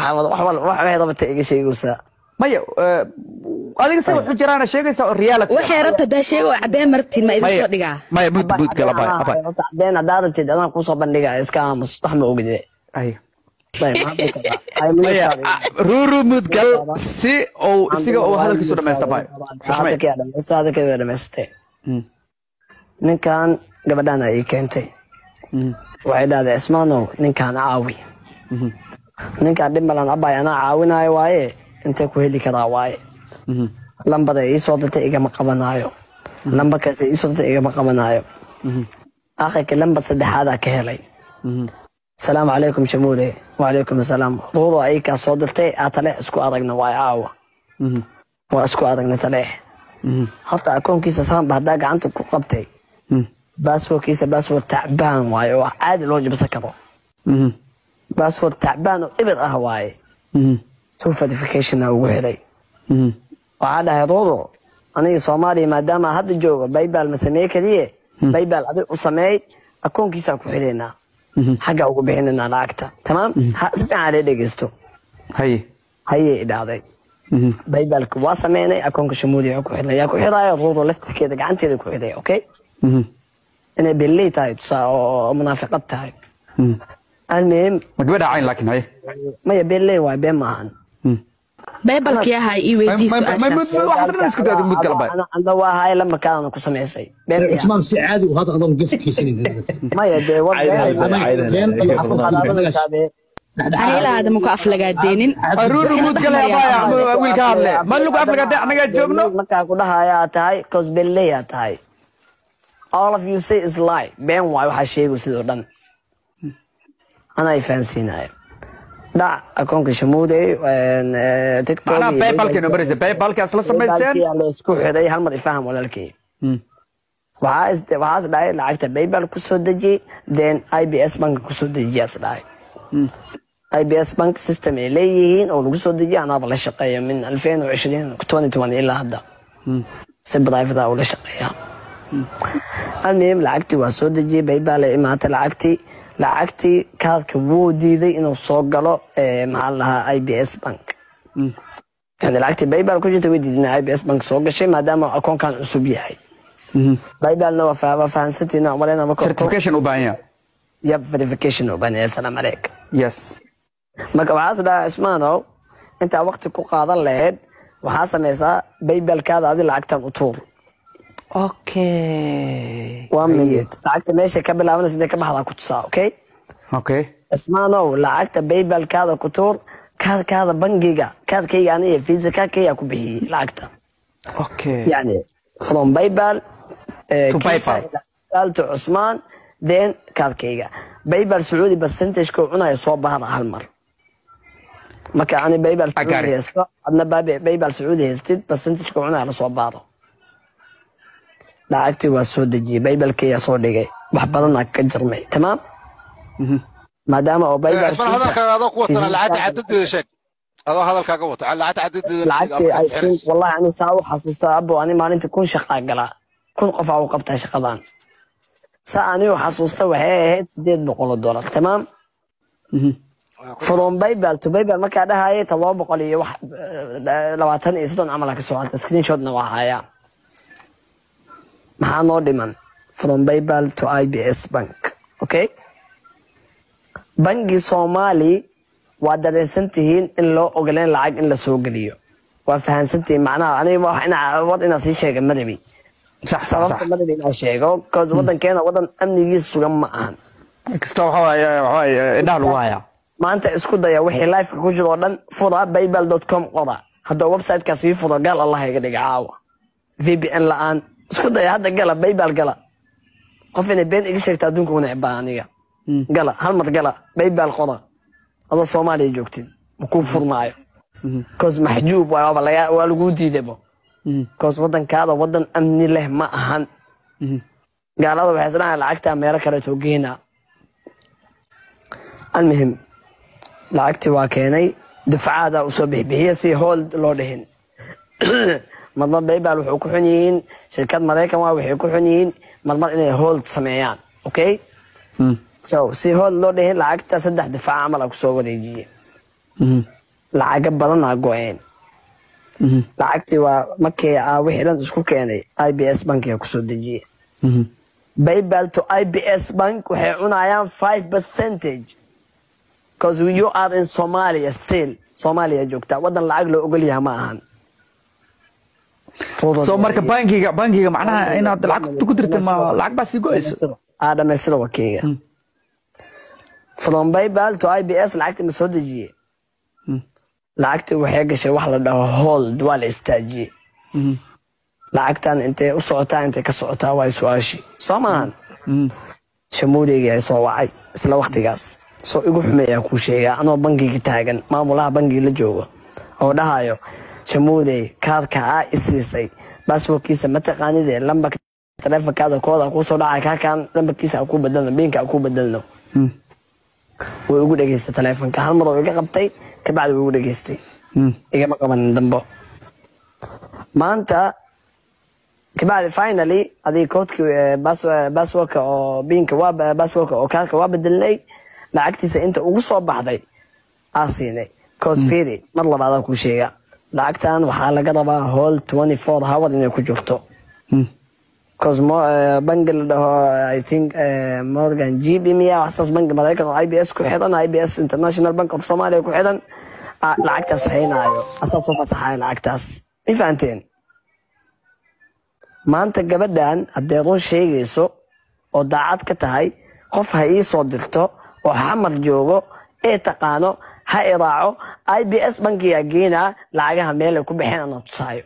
Waxaa wax waxay rabta iga sheegaysaa. Maya, adiga se wuxuu jiraana sheegaysaa oo reality. Waxay rabta daa sheego, cadeen marabtiin ma idin soo dhigaa? Maya, mute gala, abay, abay. Cadeen haddaad rabtid adaan kuusoo bandhigaya, iska aamus, wax ma ogide. Ay. Maya, Ruru, mute gal si uu isiga uu hadalkiisu dhamaysta, abay. Xushmay. Hadalkeeda dhamaystay. Ninkan gabadhaan ay ii keentay, waxay dhahday, "Cismaanow, ninkan caawi, ninkaan dhib malan." "Abay, anaa caawinaayo waaye, intee ku heli karaa waaye?" Lambada ii soo dirtay igama qabanaayo, lamba kale ii soo dirtay igama qabanaayo. Akhirka lambar saddexaadaa ka helay. "Asalaamu calaykum Shamuule." "Wacalaykum asalaam." "Ruudo ay kaa soo dirtay, aa Taleex isku aragna waay caawa." Waa isku aragna Taleex. Horta akoonkiisa saanba haddaa gacanta ku qabtay, passwordkiisa password tacbaan waaye oo caadi loo jabsan karo, password tacbaan oo ibir ah waaye. Two verification ugu xidhay. Waxaa dhahay, "Ruudo, aniga Soomaaliya maadaama hadda joogo PayPal ma sameey kaliye, PayPal adig u sameey, akoonkiisaa ku xidhaynaa, xagga ugu bixinaynaa lacagta." Tamaam, si fiican lee dhegeysto. Haye. Hayay idhaahday. PayPalka waa sameynay, akoonka Shamuuliya ku xidhnay. Yaa ku xidhaayo? Ruudo laftirkeeda gacanteeda ku xidhay. Okay, inay belley tahay tusaa oo munaafiqad tahay. Almuhim. Ma gabadha cayn laakiin, haye. Maya, belley waay, been maahan. PayPalkii ahaa ii weydii su-aashaas. Waxaas dhan iska daa, mute gal, abay. Anda waa haye, lambarkaadana ku samaysay. Been miyaa? Cismaan, si caadi u hadal adoon gafkiisanin. Maya dee, war Been. Qadaabanaysaa bee. Ani ilaa hadda maku aflagaadeenin. Ruru, mute gal, abaya, wiilka hadle ma lagu aflagaade, annagaa joogno. Markaa ku dhahayaa tahay cause belley aa tahay. All of you say is lie, been waay waxaa sheegu sidoo dhan. Anaa fahansiinaya dhac akoonka Shamuudey TikTok. Macnaha PayPalka inoo maraysa, PayPalkaas la samayseen. PayPalkii la isku xidhay. Hal mar ifaham walaalkay. Waxaa is dhahay lacagta PayPal kusoo dejiyey, then IBS Bank kusoo dejiyaa is dhahay. IBS Bank system ay leeyihiin oo lagu soo dejiya, anaaba la shaqeeya min 2020, 2020 ilaa hadda si private ah ula shaqeeya. Almuhim, lacagtii waa soo dejiyey, PayPal ay imaatay lacagtii. Lacagtii kaadka wuu diiday inuu soo galo, maxaa la dhahaa, IBS Bank. Yani lacagtii PayPal ku jirta way diiday in IBS Bank soo gashay maadaama akoonkan cusub yahay. PayPalna waa waa fahansantiina umaleyna marka. Certification u baahan yahay. Yab, verification u baahan yahay. Assalaamu calayk. Yes. Marka waxaas dhahaa, "Cismaanow, intaa waqti ku qaadan lahayd waxaa sameysaa PayPalkaada adi lacagtan u tuur." One minute, lacagta meesha ka bilaabanaysa intay ka baxdaa ku tusaa, okay? Okay. "Cismaanow, lacagta PayPalkaada ku tuur, kaadkaada bangiga, kaadkayga aniga Visa kaadkayga ku bixiyey lacagta." Yani from PayPal To Kisa PayPal. PayPal to Cusmaan, then kaadkayga PayPal Sacuudi percentage-ka uu cunaya soo bahara hal mar. Marka ani PayPal I got Sacuudi it. haysto, adna PayPal Sacuudi haystid, percentage-ka uu cunaya lasoo baaro. Lacagtii waa soo dejiyey, PayPalkaya soo dhigay, wax badanaa ka jarmay. Tamaam, maadaama oo PayPal Cismaan, hadalkaaga adoo ku watana, lacagta cadadeeda sheeg, adoo hadalkaaga wata, lacagta cadadeeda sheeg. Lacagtii I think, wallahi ani saa u xasuusta abo, ani maalintii 1000 shaqaa galaa, 1000 qof aa u qabtaa shaqadan. Saa anigu xasuusta waxay ahayd $800. Tamaam, from PayPal to PayPal markaa dhahayay 700 iyo wax 20 iyo 30 camal aa kasoo hartay. Screenshotna waa hayaa. Maxaa noo dhiman? From PayPal to IBS Bank. Okay, bangi Soomaali waa dareensan tihiin in loo ogoleen lacag in la soo geliyo, waa fahansantihiin. Macnaha aniga wax ina wad inaan sii sheega madabi. Sax. Sababta madabi inaan sheego cause wadankeena wadan amnigiisa sugan ma ahan. Kasta waxa waaye indhaha lagu hayaa. Maanta isku daya wixii liveka ku jiro oo dhan fura, paypal.com qora. Haddaba websitekaas ii furo, gaal Allah iga dhiga caawa. VPN la-aan isku daya hadda, gala PayPal, gala. Qof inay been iga sheegta adduunka una cibaa aniga. Gala hal mar, gala PayPal, qora adoo Soomaaliya joogtid, ma kuu furmaayo cause maxjuub waay, waaba waa laguu diidabo cause wadankaada wadan amni leh ma ahan. Gaalada waxay isdhahaan lacagtaa meelo kaleetoo geynaa. Almuhim, lacagtii waa keenay, dufcaada usoo bixbixiya si hold loo dhihin. Marmar PayPal wuxuu ku xun yihiin, shirkad Maraykan waa, waxay ku xun yihiin marmar inay hold sameeyaan. Okay, so si hold loo dhihin lacagta saddex dufca camal a kusoo wareejiyey. Lacaga badanaa go-een. Lacagtii waa markii aa wixii dhan isku keenay, IBS bankiga kusoo dejiyey. PayPal to IBS Bank waxay cunayaan 5%, because you are in Somalia still. Somalia joogtaa, wadan lacag loo ogol yahay ma ahan. So marka bankiga macnaha inaad lacag ku dirtay, ma lacag baa sii go-ayso? Aa, dhamaystira wakeyga. From PayPal to IBS lacagta ma soo dejiyey. Lacagtii waxay gashay wax la dhaho hold, waa la istaajiyey. Lacagtan intay u socotaa, intay ka socotaa, waa su-aashii soo maahan. Shamuudeyga ay soo wacay isla waqtigaas, soo igu xumeeyaa kuu sheegaa, anoo bangiga taagan, maamulaha bangiga la joogo oo dhahayo, "Shamuudey, kaarka aa isiisay passwordkiisa ma taqaanide, lambarka taleefonkaada kooda kuu soo dhacay, kaakaan lambarkiisa ha kuu bedelno, PINka ha kuu bedelno." Way igu dhegeystay taleefonka hal mar oo iga qabtay, kabacdi way igu dhegeystay, igama qabanin dambo. Maanta kabacdi finally adiga koodkii passwordka oo PINka waa passwordka oo kaarka waa bedelnay. Lacagtiisa inta ugu soo baxday aa siinay. Cause fiiri, mar labaadaa kuu sheega, lacagtan waxaa laga rabaa hold 24 hour inay ku jirto, cause bangi la dhaho, I think Morgan GB miya, waxsaas, bangi Maraykan oo IBS ku xiran, IBS International Bank of Somalia ku xiran, lacagtaas haynaayo, asaa soo fasaxayo lacagtaas. Ma fahanteen? Maanta gabadhan hadday run sheegayso oo daacad ka tahay, qof ha ii soo dirto oo Xamar joogo ee taqaano, ha iraaco IBS bankiga, geenaa lacagaha meel ay ku baxeen, anaa tusaayo.